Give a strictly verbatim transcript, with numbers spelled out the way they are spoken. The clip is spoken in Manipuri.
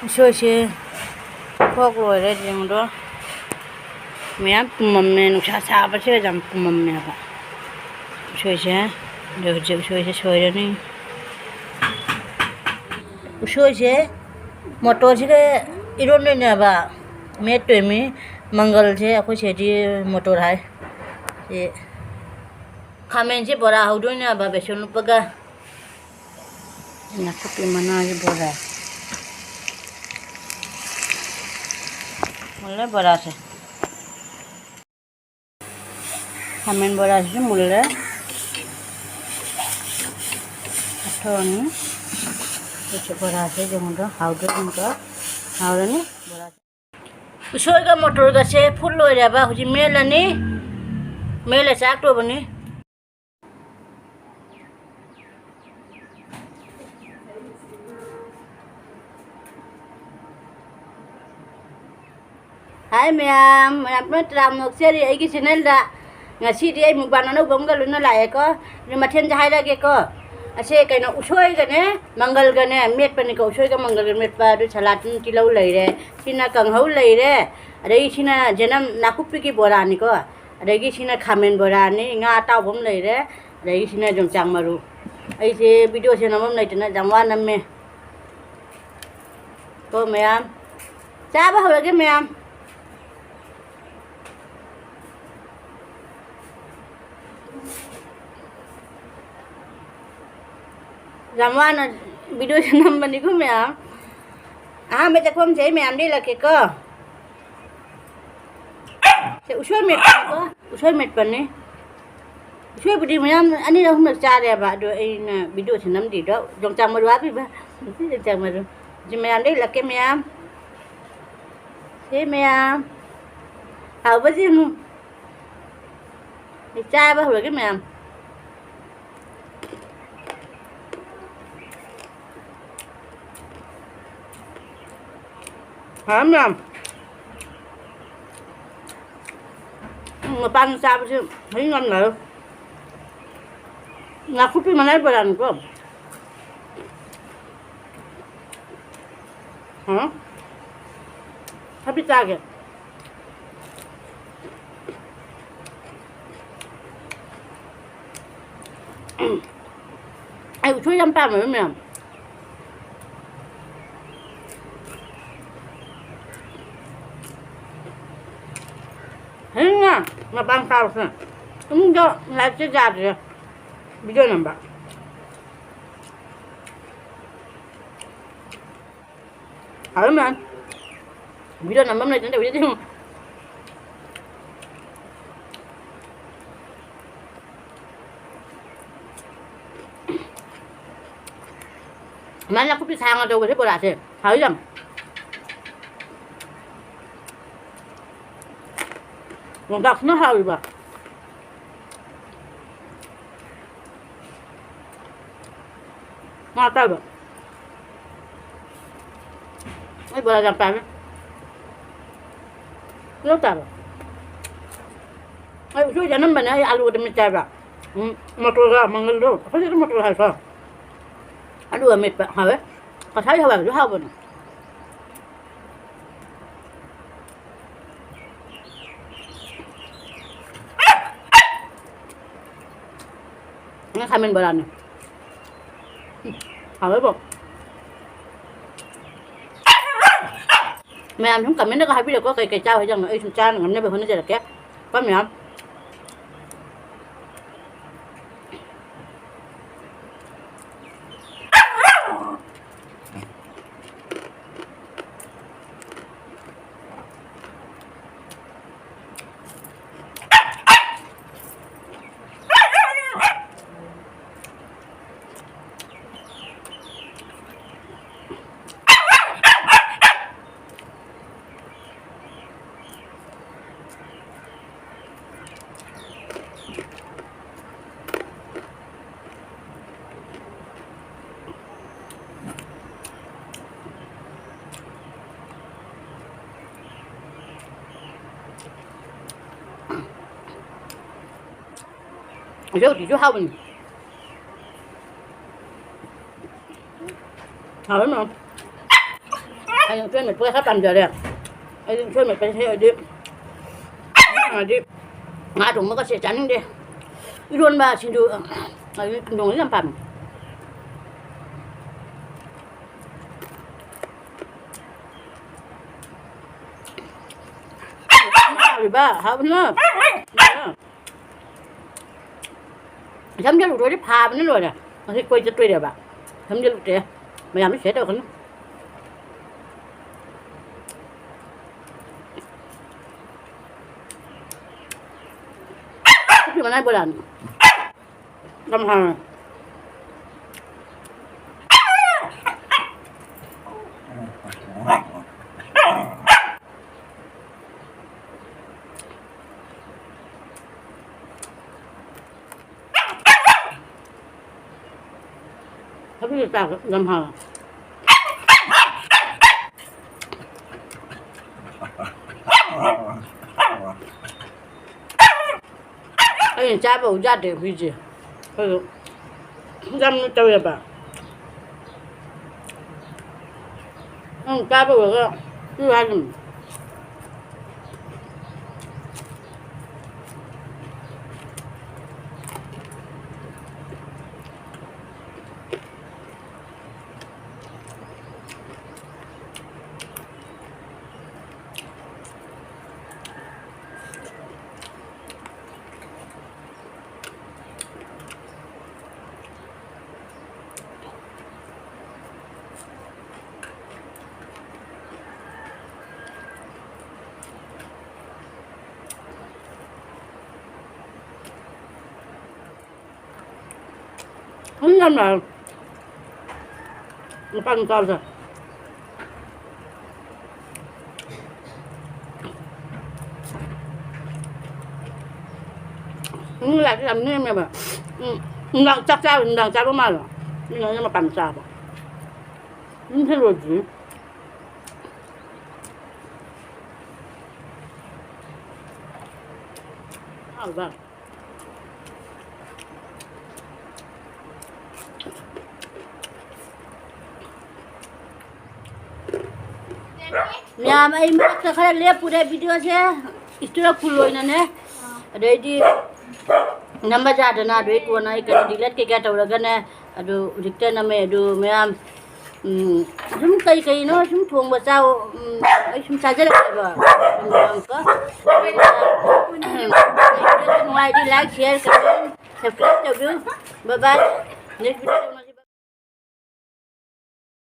ꯎꯁꯣꯏꯁꯦ ꯈꯣꯛ ꯂꯣꯏꯔꯦ, ꯌꯦꯡꯉꯨꯗꯣ꯫ ꯃꯌꯥꯝ ꯄꯨꯝꯃꯝꯃꯦ, ꯅꯨꯡꯁꯥ ꯁꯥꯕꯁꯦ ꯌꯥꯝ ꯄꯨꯝꯃꯝꯃꯦꯕ ꯎꯁꯣꯏꯁꯦ꯫ ꯑꯗꯣ ꯍꯧꯖꯤꯛ ꯎꯁꯣꯏꯁꯦ ꯁꯣꯏꯔꯅꯤ꯫ ꯎꯁꯣꯏꯁꯦ ꯃꯣꯇꯣꯔꯁꯤꯒ ꯏꯔꯣꯟꯗꯣꯏꯅꯦꯕ, ꯃꯦꯠꯇꯣꯏꯃꯤ꯫ ꯃꯪꯒꯜꯁꯦ ꯑꯩꯈꯣꯏ ꯁꯤꯗꯤ ꯃꯣꯇꯣꯔ ꯍꯥꯏ꯫ ꯁꯤ ꯈꯥꯃꯦꯟꯁꯦ ꯕꯣꯔꯥ ꯍꯧꯗꯣꯏꯅꯦꯕ ꯕꯦꯁꯣꯟ ꯂꯨꯞꯄꯒ꯫ ꯅꯥꯀꯨꯞꯄꯤ ꯃꯅꯥꯁꯦ ꯕꯣꯔꯥ꯫ ꯃꯨꯜꯂꯦ ꯕꯣꯔꯥꯁꯦ꯫ ꯈꯥꯃꯦꯟ ꯕꯣꯔꯥꯁꯤꯁꯨ ꯃꯨꯜꯂꯦ꯫ ꯍꯥꯞꯊꯣꯛꯑꯅꯤ꯫ ꯑꯗꯨꯁꯨ ꯕꯣꯔꯥꯁꯦ ꯌꯦꯡꯉꯨꯗꯣ, ꯍꯥꯎꯗꯣꯏꯅꯤꯀꯣ꯫ ꯍꯥꯎꯔꯅꯤ ꯕꯣꯔꯥꯁꯦ꯫ ꯎꯁꯣꯏꯒ ꯃꯣꯇꯣꯔꯒꯁꯦ ꯐꯨꯠ ꯂꯣꯏꯔꯦꯕ, ꯍꯧꯖꯤꯛ ꯃꯦꯠꯂꯅꯤ꯫ ꯃꯦꯠꯂ ꯆꯥꯛꯇꯧꯕꯅꯤ꯫ ꯍꯥꯏ ꯃꯌꯥꯝ, ꯃꯌꯥꯝ ꯄꯨꯝꯅ ꯇꯔꯥꯝꯅ ꯑꯣꯛꯆꯔꯤ ꯑꯩꯒꯤ ꯆꯦꯅꯦꯜꯗ꯫ ꯉꯁꯤꯗꯤ ꯑꯩ ꯃꯨꯛꯕꯥꯡ ꯑꯅꯧꯕ ꯑꯃꯒ ꯂꯣꯏꯅ ꯂꯥꯛꯑꯦꯀꯣ꯫ ꯑꯗꯨ ꯃꯊꯦꯜꯁꯦ ꯍꯥꯏꯔꯒꯦꯀꯣ꯫ ꯑꯁꯦ ꯀꯩꯅꯣ, ꯎꯁꯣꯏꯒꯅꯦ ꯃꯪꯒꯜꯒꯅꯦ ꯃꯦꯠꯄꯅꯤꯀꯣ꯫ ꯎꯁꯣꯏꯒ ꯃꯪꯒꯜꯒ ꯃꯦꯠꯄ꯫ ꯑꯗꯨ ꯁꯂꯥꯠꯇꯨꯅ ꯇꯤꯜꯍꯧ ꯂꯩꯔꯦ꯫ ꯁꯤꯅ ꯀꯥꯡꯍꯧ ꯂꯩꯔꯦ꯫ ꯑꯗꯒꯤ ꯁꯤꯅ ꯖꯅꯝ ꯅꯥꯀꯨꯞꯄꯤꯒꯤ ꯕꯣꯔꯥꯅꯤꯀꯣ꯫ ꯑꯗꯒꯤ ꯁꯤꯅ ꯈꯥꯃꯦꯟ ꯕꯣꯔꯥꯅꯤ, ꯉꯥ ꯑꯇꯥꯎꯕ ꯑꯃ ꯂꯩꯔꯦ꯫ ꯑꯗꯒꯤ ꯁꯤꯅ ꯌꯣꯡꯆꯥꯛ ꯃꯔꯨ꯫ ꯑꯩꯁꯦ ꯚꯤꯗꯤꯑꯣꯁꯦ ꯅꯝꯐꯝ ꯂꯩꯇꯅ ꯌꯥꯝ ꯋꯥꯅ ꯅꯝꯃꯦ꯫ ꯀꯣ ꯃꯌꯥꯝ, ꯆꯥꯕ ꯍꯧꯔꯒꯦ ꯃꯌꯥꯝ꯫ ꯌꯥꯝ ꯋꯥꯅ ꯚꯤꯗꯤꯑꯣꯁꯦ ꯅꯝꯕꯅꯤꯀꯣ ꯃꯌꯥꯝ꯫ ꯑꯍꯥꯟꯕ ꯆꯥꯛꯈꯨꯝꯁꯦ ꯑꯩ ꯃꯌꯥꯝꯗ ꯏꯜꯂꯛꯀꯦꯀꯣ꯫ ꯁꯦ ꯎꯁꯣꯏ ꯃꯦꯠꯄꯅꯤꯀꯣ, ꯎꯁꯣꯏ ꯃꯦꯠꯄꯅꯤ꯫ ꯎꯁꯣꯏꯕꯨꯗꯤ ꯃꯌꯥꯝ ꯑꯅꯤꯔꯛ ꯑꯍꯨꯝꯂꯛ ꯆꯥꯔꯦꯕ, ꯑꯗꯣ ꯑꯩꯅ ꯚꯤꯗꯤꯑꯣꯁꯦ ꯅꯝꯗ꯭ꯔꯤꯗꯣ ꯌꯣꯡꯆꯥꯛ ꯃꯔꯨ ꯍꯥꯞꯄꯤꯕ꯫ ꯌꯣꯡꯆꯥꯛ ꯃꯔꯨ꯫ ꯁꯤ ꯃꯌꯥꯝꯗ ꯏꯜꯂꯛꯀꯦ ꯃꯌꯥꯝ꯫ ꯁꯦ ꯃꯌꯥꯝ꯫ ꯍꯥꯎꯕꯁꯦ ꯌꯦꯡꯉꯨ꯫ ꯑꯩ ꯆꯥꯕ ꯍꯧꯔꯒꯦ ꯃꯌꯥꯝ꯫ ꯍꯥꯎꯔꯝ ꯃꯌꯥꯝ꯫ ꯎꯝ, ꯃꯄꯥꯟ ꯆꯥꯕꯁꯦ ꯍꯩ ꯉꯝꯅꯔꯣꯏ꯫ ꯅꯥꯀꯨꯞꯄꯤ ꯃꯅꯥꯏ ꯕꯣꯔꯥꯅꯤꯀꯣ꯫ ꯍꯥ? ꯍꯥꯏꯐꯦꯠ ꯆꯥꯒꯦ꯫ ꯑꯩ ꯎꯁꯣꯏ ꯌꯥꯝ ꯄꯥꯝꯃꯦꯕ ꯃꯌꯥꯝ꯫ ꯍꯌꯦꯡꯅ ꯃꯄꯥꯟ ꯀꯥꯔꯨꯁꯦ꯫ ꯏꯃꯨꯡꯗ ꯂꯥꯏꯠꯁꯦ ꯌꯥꯗ꯭ꯔꯦ꯫ ꯚꯤꯗꯤꯑꯣ ꯅꯝꯕ꯫ ꯍꯥꯎꯔꯝꯃꯅꯤ꯫ ꯚꯤꯗꯤꯑꯣ ꯅꯝꯕꯝ ꯂꯩꯇꯅ ꯇꯧꯔꯤꯁꯤꯗꯤ꯫ ꯁꯨꯃꯥꯏꯅ ꯅꯥꯀꯨꯞꯄꯤ ꯁꯥꯡꯅ ꯇꯧꯕꯁꯦ ꯕꯣꯔꯥꯁꯦ ꯍꯥꯎꯋꯤ ꯌꯥꯝ꯫ ꯌꯣꯡꯆꯥꯛꯁꯤꯅ ꯍꯥꯎꯔꯤꯕ꯫ ꯉꯥ ꯑꯇꯥꯎꯕ꯫ ꯑꯩ ꯕꯣꯔꯥ ꯌꯥꯝ ꯄꯥꯝꯃꯦ꯫ ꯀꯤꯍꯣꯝ ꯆꯥꯕ꯫ ꯑꯩ ꯎꯁꯣꯏꯁꯦ ꯑꯅꯝꯕꯅ ꯑꯩ ꯑꯂꯨꯒ ꯃꯤꯠ ꯆꯥꯏꯕ꯫ ꯎꯝ, ꯃꯣꯇꯣꯔꯒ ꯃꯪꯒꯜꯗꯣ꯫ ꯑꯩꯈꯣꯏꯗꯤ ꯑꯗꯨꯝ ꯃꯣꯇꯣꯔ ꯍꯥꯏꯀꯣ꯫ ꯑꯂꯨꯒ ꯃꯦꯠꯄ ꯍꯥꯎꯋꯦ꯫ ꯀꯁꯥꯔꯤ ꯍꯋꯥꯏꯒꯁꯨ ꯍꯥꯎꯕꯅꯦ꯫ ꯅꯪ ꯈꯥꯃꯦꯟ ꯕꯣꯔꯥꯅꯦ꯫ ꯎꯝ, ꯍꯥꯎꯋꯦꯕꯣ꯫ ꯃꯌꯥꯝ ꯁꯨꯝ ꯀꯃꯦꯟꯗꯒ ꯍꯥꯏꯕꯤꯔꯛꯑꯣ, ꯀꯩ ꯀꯩ ꯆꯥꯎ ꯍꯥꯏꯖꯥꯠꯅꯣ? ꯑꯩ ꯁꯨꯝ ꯆꯥꯅ ꯉꯝꯅꯕ ꯍꯣꯠꯅꯖꯔꯛꯀꯦ꯫ ꯀꯣ ꯃꯌꯥꯝ꯫ ꯍꯧꯖꯤꯛ ꯍꯧꯖꯤꯛꯁꯨ ꯍꯥꯎꯕꯅꯤ꯫ ꯍꯥꯎꯋꯦ ꯃꯌꯥꯝ꯫ ꯑꯩ ꯎꯁꯣꯏ ꯃꯦꯠꯄꯒ ꯈꯔ ꯄꯥꯝꯖꯔꯦ꯫ ꯑꯩꯗꯤ ꯎꯁꯣꯏ ꯃꯦꯠꯄꯁꯦ ꯑꯩꯗꯤ, ꯑꯗꯤ ꯉꯥ ꯊꯣꯡꯕꯒꯁꯦ ꯆꯥꯅꯤꯡꯗꯦ꯫ ꯏꯔꯣꯟꯕ, ꯁꯤꯡꯖꯨ, ꯑꯗꯤ ꯊꯣꯡꯕꯁꯦ ꯌꯥꯝ ꯄꯥꯝꯃꯦ꯫ ꯍꯥꯎꯔꯤꯕ, ꯍꯥꯎꯕꯅ꯫ ꯁꯝꯖꯜꯂꯨꯔꯗꯤ ꯐꯥꯕꯅ ꯂꯣꯏꯔꯦ꯫ ꯉꯁꯤ ꯀꯣꯏ ꯆꯠꯇꯣꯏꯅꯦꯕ꯫ ꯁꯝꯖꯜꯂꯨꯗꯦ꯫ ꯃꯌꯥꯝꯁꯨ share ꯇꯧꯔꯛꯀꯅꯨ꯫ ꯁꯤ ꯃꯅꯥꯏ ꯕꯣꯔꯥꯅꯤ꯫ ꯌꯥꯝ ꯍꯥꯎꯋꯦ꯫ ꯊꯕꯤꯒ ꯆꯥꯕ ꯌꯥꯝ ꯍꯥꯎꯋꯦ꯫ ꯑꯩꯅ ꯆꯥꯕꯕꯨ ꯆꯥꯗꯦ ꯍꯨꯏꯁꯦ꯫ ꯑꯩꯈꯣꯏꯗꯣ ꯌꯥꯝꯅ ꯇꯧꯋꯦꯕ꯫ ꯅꯪ ꯆꯥꯕ ꯂꯣꯏꯔꯒ ꯄꯤꯌꯨ ꯍꯥꯏꯒꯤꯝꯅꯤ꯫ ꯎꯝ, ꯌꯥꯝ ꯌꯥꯝ ꯂꯥꯛꯑꯦ꯫ ꯂꯨꯄꯥ ꯆꯥꯝ ꯆꯥꯎꯁꯦ꯫ ꯎꯝ, ꯂꯥꯛꯑꯦ, ꯌꯥꯝ ꯅꯦꯝꯃꯦꯕ꯫ ꯎꯝ, ꯅꯨꯡꯗꯥꯡ ꯆꯥꯛ ꯆꯥꯕ, ꯅꯨꯡꯗꯥꯡ ꯆꯥꯕ ꯃꯥꯜꯂꯣ꯫ ꯃꯤꯅ ꯃꯄꯥꯟ ꯆꯥꯕ꯫ ꯌꯨꯝꯁꯦ ꯂꯣꯏꯗ꯭ꯔꯤ꯫ ꯍꯥꯎꯕ꯫ ꯃꯌꯥꯝ ꯑꯩ ꯃꯔꯛꯇ ꯈꯔ ꯂꯦꯞꯄꯨꯔꯦ ꯚꯤꯗꯤꯑꯣꯁꯦ, ꯏꯁꯇꯨꯗ ꯐꯨꯜ ꯑꯣꯏꯅꯅꯦ꯫ ꯑꯗꯩꯗꯤ ꯅꯝꯕ ꯌꯥꯗꯅ ꯑꯗꯩ ꯀꯣꯟꯅ ꯑꯩ ꯀꯩꯅꯣ ꯗꯤꯂꯦꯠ ꯀꯩꯀꯥ ꯇꯧꯔꯒꯅꯦ꯫ ꯑꯗꯨ ꯍꯧꯖꯤꯛꯇ ꯅꯝꯃꯦ꯫ ꯑꯗꯨ ꯃꯌꯥꯝ, ꯎꯝ, ꯁꯨꯝ ꯀꯩ ꯀꯩꯅꯣ ꯁꯨꯝ ꯊꯣꯡꯕ ꯆꯥꯎ꯫ ꯎꯝ, ꯑꯩ ꯁꯨꯝ ꯆꯥꯖꯔꯛꯑꯦꯕ꯫ ꯅꯨꯡꯉꯥꯏꯗꯤ like, share, comment, subscribe ꯇꯧꯕꯤꯌꯨ꯫ Bye bye꯫ Next video